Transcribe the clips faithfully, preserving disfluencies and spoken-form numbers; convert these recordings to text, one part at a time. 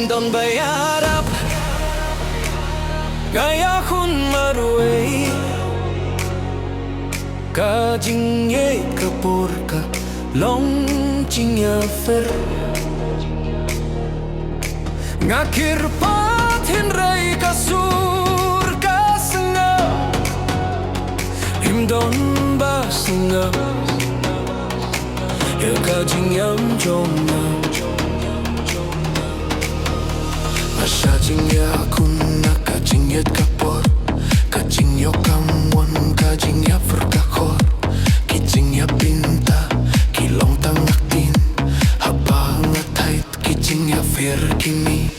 Don ba ïarap, nga ïakhun marwei. Ka jingïeit ka por ka long jingïapher. Nga kyrpad hynrei ka sur ka sngap. Im don ba sngap ïa ka jingïam jong nga. Nga shah jingïakhun na ka jingïeit ka por, ka jingïoh kamon, ka jingïapher ka khor. Ki jingïapynta ki long tang ha ktien, haba nga thait ki jingïapher ki mih.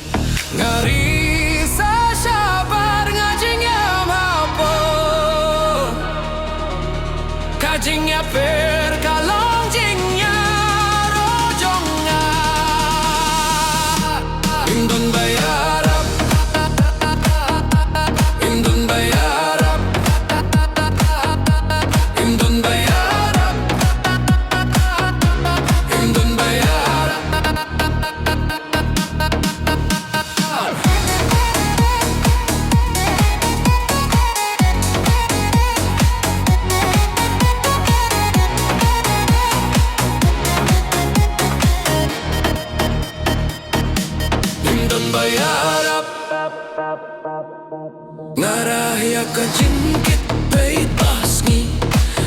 Nga ri sa shabar, nga jingïam hapoh. Ka jingïapher ka long jingïaroh jong nga. Im don ba ïarap. Im don ba ïarap. Im don ba ïarap. Im don ba ïarap. Im don ba ïarap. Nga rah ïa ka jingkit peit ba sngi.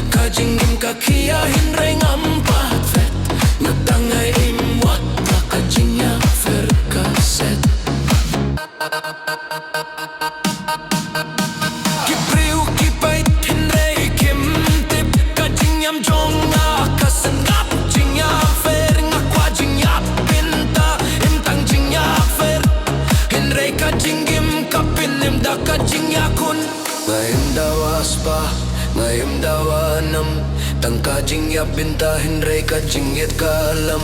Ka jingim ka khia hynrei ngam pat phet. Nga dang ai im wat la ka jingïapher ka set. Ki briew ki peit hynrei kim tip. Ka jingïam jong nga ka sngap. Jingïapher nga kwah jingïapynta. Im tang jingïapher hynrei ka jingim ka pynim da ka jingïakhun. Nga im dawa spah, nga im dawa nam. Tang ka jingïapynta hynrei ka jingïeit ka lam.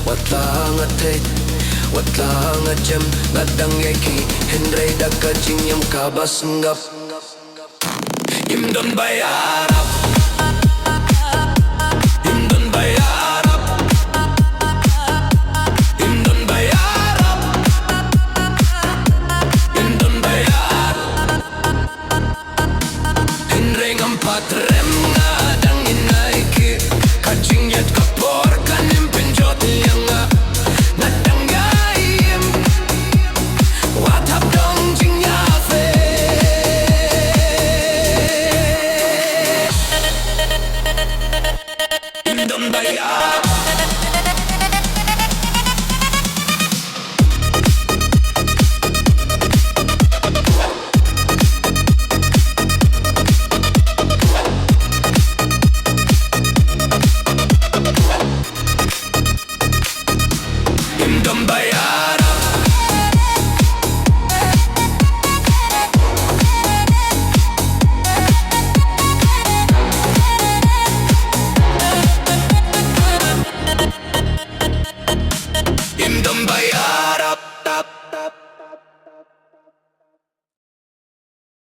Wat la nga thait, wat la nga jem, nga dang ïaiki hynrei da ka jingïam kaba sngap. Im don ba ïarap. Im don ba ïarap. Im don ba ïarap. Im don ba ïarap. Hynrei ngam pat rem.